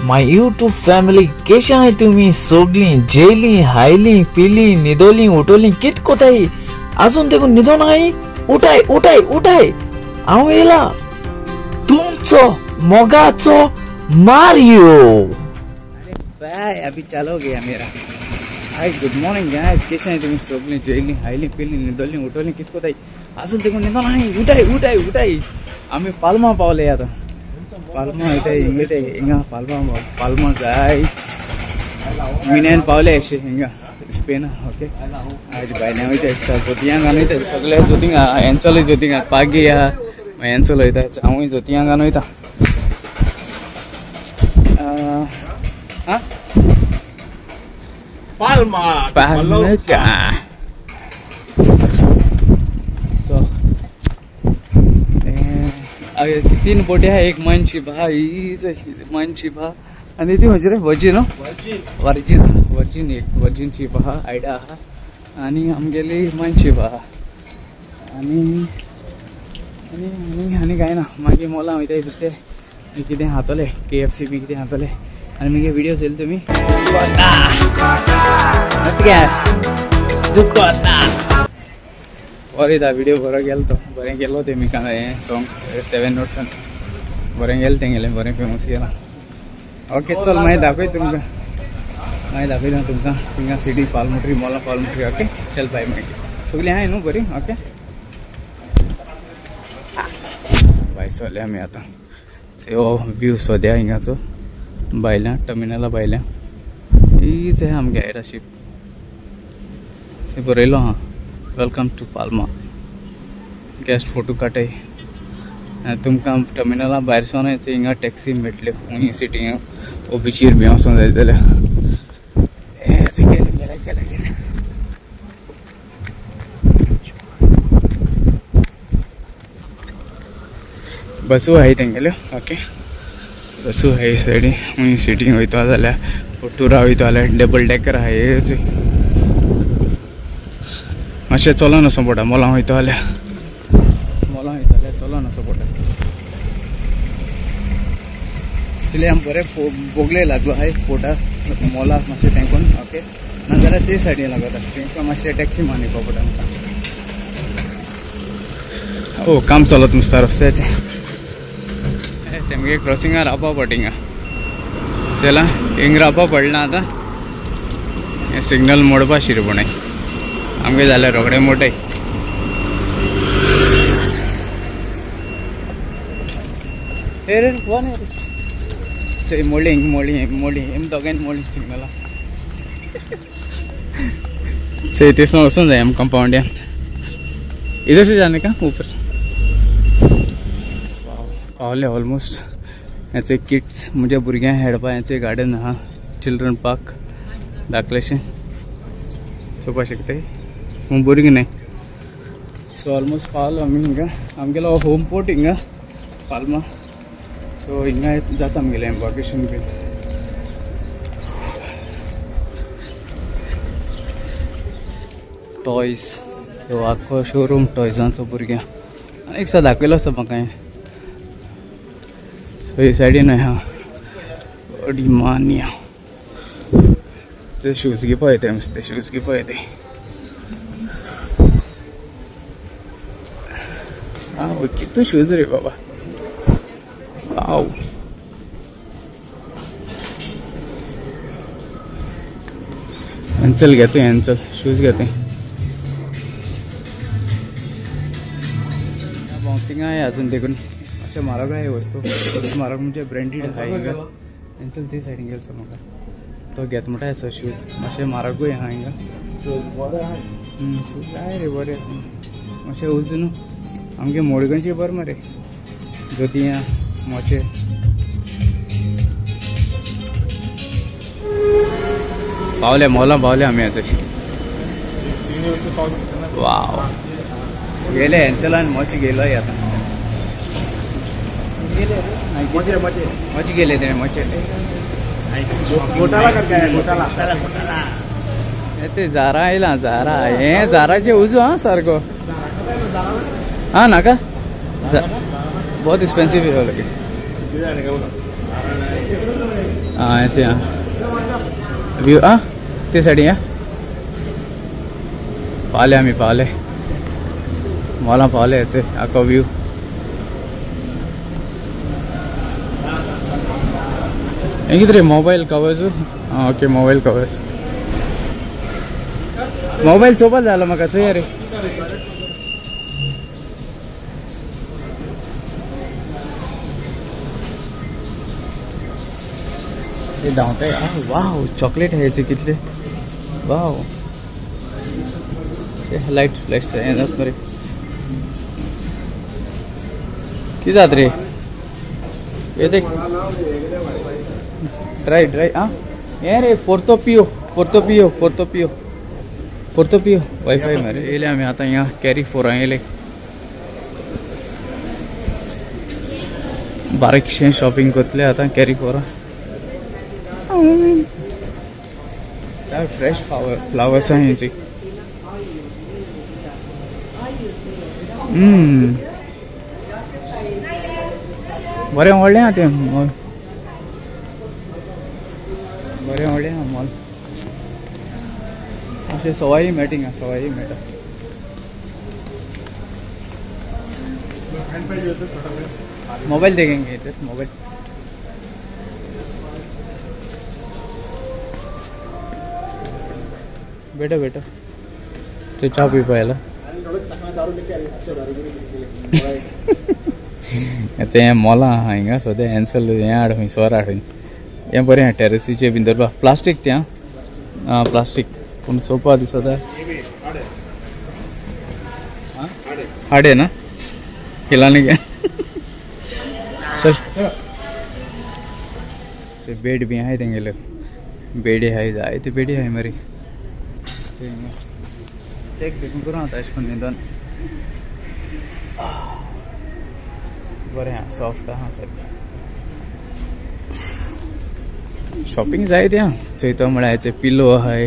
My YouTube family केशे आहाय तुमी सगळीं जेली हायली पिली न्हिदोली उठोली कित कोताय आजून देखून न्हिदोन आहाय उठाय उठाय उठाय हांव येयला तुमचो मोगाचो मारियो। बाय अभी चालू हो गया मेरा। हाय गुड मॉर्निंग गाइस, कैसे हैं तुम सगळीं जेली हायली पिली न्हिदोली उठोली कित कोताय आजून देखून न्हिदोन आहाय उठाय उठाय उठाय। आमी पाल्मा पावले आतां। पाल्मा वयताय हिंगा हिंगा पाल्मा पाल्मा जाय मिन्यान पावले अशें हिंगा स्पेन। ओके आज भायल्यान वयताय जोतियांक वयताय सगळे जोतिंग एन्सलूय जोतिंग पागी आहा एन्सल वयता हांवूय जोतियांक वयता। पाल्मा पाल्मा सो तीन बोटी आहा, एक मनशिप आहा, हीच मनशिप आहा आनी ती खंयची रे वर्जीन वर्जीन वर्जीन एक वर्जीन शीप आहा आयडा आहा आनी आमगेली मनशिप आहा आनी आनी आनी आनी कांय ना। मागीर मोलां वयता नुस्तें कितें खातले KFC बी कितें खातले आनी मागीर व्हिडियो येयले तुमी बरें व्हिडियो बरो गेलो तो बरें गेलो तेमी हें सॉंग 7 नोट्सान बरें गेलें तेंगेलें बरें फेमस गेलां। ओके चल मागीर दाखय तुमकां मागीर दाखयता तुमकां थिंगा सिटी पाल्मट्री मोला पाल्मट्री। ओके चल बाय मागीर सगळीं आहाय न्हू बरी। ओके बाय चोले आमी आतां हो व्यू सद्या हिंगाचो भायल्या टर्मिनला भायल्या हीच आहा आमगे आयडा शीप बरयलो आहा welcome to Palma. Guest photo काडटाय तुमकां टर्मिनला भायर सावन हिंगा टॅक्सी मेळटल्यो हुंय सिटींग वो बिचीर बी वचोंक जाय जाल्यार गेले गेले गेले गेले। बसू आहाय तेंगेल्यो। ओके बसू आहाय सायडी हुंय सिटींग वयता जाल्यार टुरा वयता जाल्यार डबल डेकर आहाय मातशें चलोन वचों पडटा मोलां वयता जाल्यार मोलां वयता जाल्यार चलोन वचों पडटा। एक्चुली आम बरें बोगले लागलो आहाय पोर्टाक मोलाक मातशें तेंकून। ओके नाजाल्यार ते सायडीन लागता थंयसर मातशें टॅक्सी मारून येवपा पडटा आमकां। ओ काम चलत नुस्ता रस्त्याचें तेमगे क्रॉसिंगार रावपा पडटा हिंगा चला हिंग रावपा पडना आतां हें सिग्नल मोडपा शिरपणाय आमगे जाल्यार रोखडे मोडटाय। रे कोण रे मोडली हिंग मोडली हिंग मोडली हेम दोगांयन मोडली सिग्नला। चल तेच वचून जाय आम कंपाउंड्यान इधर से जाने का ऊपर पावले ऑलमोस्ट। हेचे किड्स म्हणजे भुरग्यांक खेळपा हेचे गार्डन आहा चिल्ड्रन पार्क धाकलेशें चोवपा शकताय पूण भुरगीं न्हय। सो ऑलमोस्ट पावलो आमी हिंगा आमगेलो होम पोर्ट हिंगा पाल्मा। सो हिंगा जाता आमगेलें एम्बार्केशन बीन। टॉयज सो आख्खो शोरूम टॉयजांचो भुरग्यांक आनी एक दिसा दाखयलो आसा म्हाका हें। सो ही सायडीन आहा डिमानिया ते शूज घेवपा येताय मस्त शूज घेवपा येताय। आं कितू शूज रे बाबा वाव। एन्सल घेते एन्सल शूज घेते थिंगा आहे अजून देखून अशें म्हारग आहे वस्तू म्हारग म्हणजे ब्रँडेड आहा हिंगा एन्सल ते सायडीन गेलो म्हाका तो घेत म्हणटा आसा शूज मातशें म्हारगूय आहा हिंगा शूज आहाय रे बरें मातशें उजू न्हू आमगे मोडगणची बरें मरे जोतियां मोचे। पावले मोलां पावले आमी आतां वाव गेले एन्सलान मोचे गेलो आतां गेले मोचे गेले ते मोचे ते जारा आयला जारा हें जाराचें उजो आं सारको हाँ नाका बहुत एक्सपेंसिव है लगे। हेचे व्यू आ ते सायडीन या पावले आमी पावले मॉलां पावले हेचे आखो व्यू हें कितें रे मोबायल कवर्स आं ओके मोबायल कवर्स मोबायल चोवपा जालो म्हाका चोया रे धांवताय वाव चॉकलेट ह्याचे कितले वाव लायट फ्लॅश हें जाता मरे कितें जाता रे हे देख ड्राय ड्राय आं हें रे पोर्तोपियो पोर्तोपियो पोर्तोपियो पोर्तोपियो वायफाय मरे येयले आमी आतां हिंगा कॅरी फोरां येयले बारीकशें शॉपिंग करतले आतां कॅरी फोरां फ्रेश फ्लावर्स आहा बरें व्हडलें आहा तें मॉल बरें व्हडलें आहा मॉल अशें सवाय मेळटा हिंगा सवाय मेळटा मोबाईल देखेंगे इधर मोबाईल बेटा बेटा तो चा पी पायला आतां हें मॉलां आहा हिंगा सद्या एन्सल हें हाड खंय स्वर हाड खंय हें बरें आहा टेरसीचें बीन दवरपा प्लास्टीक तें आं प्लास्टीक पूण चोवपा दिसता हाडे ना किलानी चल बेड बी आहाय तेंगेले बेडी आहाय जायते बेडी आहाय मरे एक देखून करूं आतां अशें करून न्हिदोन बरें आहा सॉफ्ट आहा सारकें शॉपिंग जायते आहा चोयतो म्हळ्यार हेचे पिलो आहाय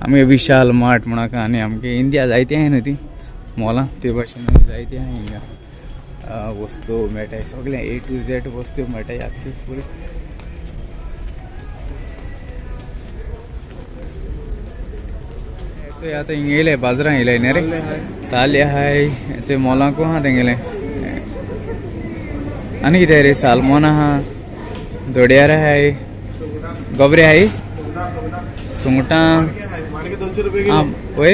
आमगे विशाल मार्ट म्हण आनी आमगे इंडिया जायते आहाय न्हू ती मॉलां ते भाशेन जायते आहाय हिंगा वस्तू मेळटाय सगळें ए टू झेड वस्तू मेळटाय आख्खी फूल आतां हिंगा येयले बाजारां येयले न्ही रे ताल्ले आहाय ते मॉलाकू आहा तेंगेले आनी कितें रे सालमोन आहा दोड्यार आहाय गोबरे आहाय सुंगटां आं वय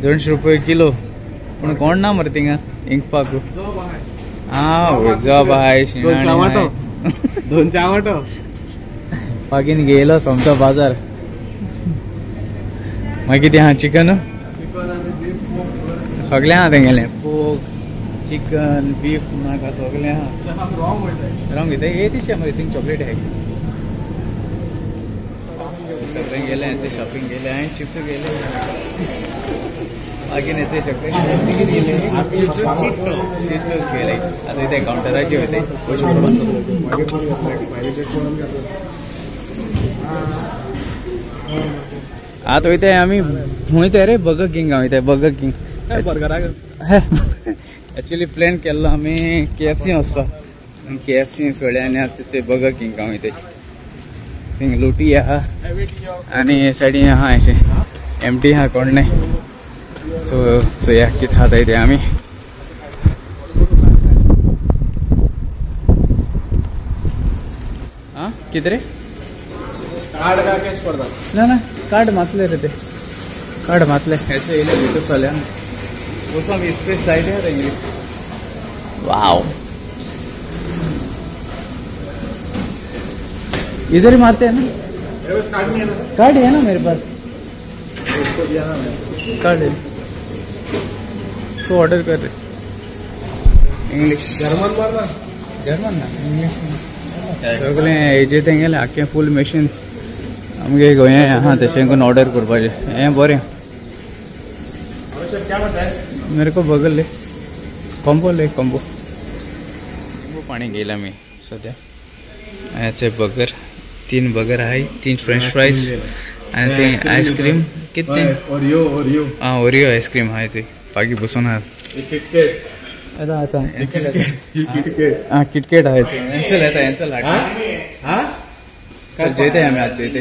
200 रुपये किलो पूण कोण ना मरे थिंगा इंकपाक आं वय जॉब आहाय शिणाणी बागीन घेयलो सोमतो बाजार मागीर कितें आहा चिकन सगळें आहा तेंगेलें पोक चिकन बीफ नाका सगळें आहा रॉंग घेता हे दिशा मरे थिंग चॉकलेट आहाय सगळें गेलें ते शॉपिंग गेलें हांवें चिप्स गेले मागीर ते चॉकलेट गेले चिप्स गेले आतां ते कावंटराचेर वयताय पयशे भरपाक आतां वयताय आमी वयताय रे बर्गर किंग वयताय बर्गर किंग बर्गराक एक्चुअली प्लॅन केल्लो आमी केएफसी वचपाक केएफसी सोडले आनी आतां ते बर्गर किंग वयताय थिंग लोटी आहा आनी हे सायडीन आहा अशें एमटी आहा कोण न्हय सो चोया कितें खाताय तें आमी आं कितें रे ना ना कार्ड मातले रे ते कार्ड मातले हेचे येयले भितर सरले वचोन स्पेस जायते आहा तेंगेली वाव इधर ही मारते हैं ना कार्ड नहीं है ना कार्ड है ना मेरे पास उसको दिया ना मैंने कार्ड है तो ऑर्डर कर रहे इंग्लिश जर्मन मारना जर्मन ना इंग्लिश सगळें हेजे तेंगेलें आख्खें फूल मशीन आमगे गोंया आहा तशें करून ऑर्डर करपाचें हें बरें मेरे को बगल ले कॉम्बो ले कॉम्बो पाणी घेयला मी सध्या हेचे बर्गर 3 बर्गर आहे 3 फ्रेंच फ्राईज आणि ते आईस्क्रीम किती ओरियो ओरियो हां ओरियो आईस्क्रीम आहे ते बाकी बसून आहा किटकेट आता आता किटकेट हां किटकेट आहे ते एन्सल येता एन्सल हां चल जेते आमी आज जेते.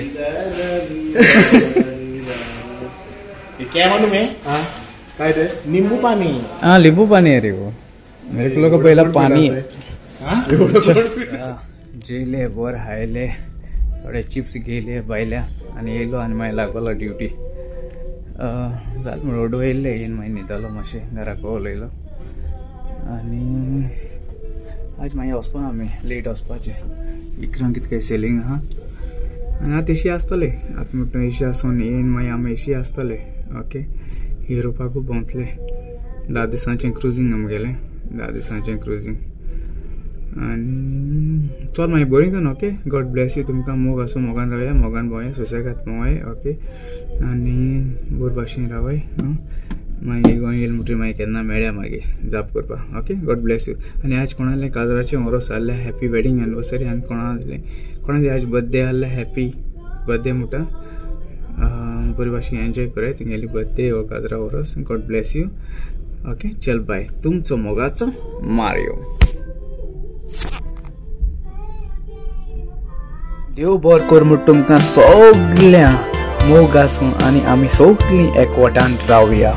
क्या मालूम है? हाँ काय रे? नींबू पानी. हाँ नींबू पानी है रे वो. मेरे को लगा पहिला पाणी आहे. जेले बर हायले, थोडे चिप्स घेयले भायल्या आनी येयलो आनी मागीर लागलो ड्युटी. जालें म्हण रोडो येयल्ले, येवन मागीर न्हिदलो मातशें, घराक उलयलो. आनी आज मागीर वचपा आमी लेट वचपाचें, 11 कितकें सेलींग आहा. आनी आतां एशी आसतले, आतां म्हणटा एशी आसून येवन मागीर आमी एशी आसतले. ओके, युरोपाकूय भोंवतले. 10 दिसांचें क्रुजींग आमगेलें, 10 दिसांचें क्रुजींग. आनी चल मागीर बरी करून. Okay, God Blaise you. तुमकां मोग आसूं, मोगान रावया, मोगान भोंवया, सुसेगाद भोंवय. ओके, आनी बरे भाशेन रावय. मागीर गोंय येयलें म्हणटकीर मागीर केन्ना मेळया मागीर जाप करपाक. Okay, God Blaise you. आनी आज कोणालें काजराचें ओरोस आहलें, हॅपी वेडींग एनिवर्सरी. आनी कोणाले आज बर्थडे आहलें, हॅपी बर्थडे म्हणटा. बरे भाशेन एन्जॉय कराय तुगेली बर्थडे वा काजरा ओरोस. गॉड ब्लेस you. Okay, चल बाय. तुमचो मोगाचो मारियो. देव बर कर म्हूण तुमकां सगळ्या मोग आसूं आनी आमी सगळीं एकवटान रावया.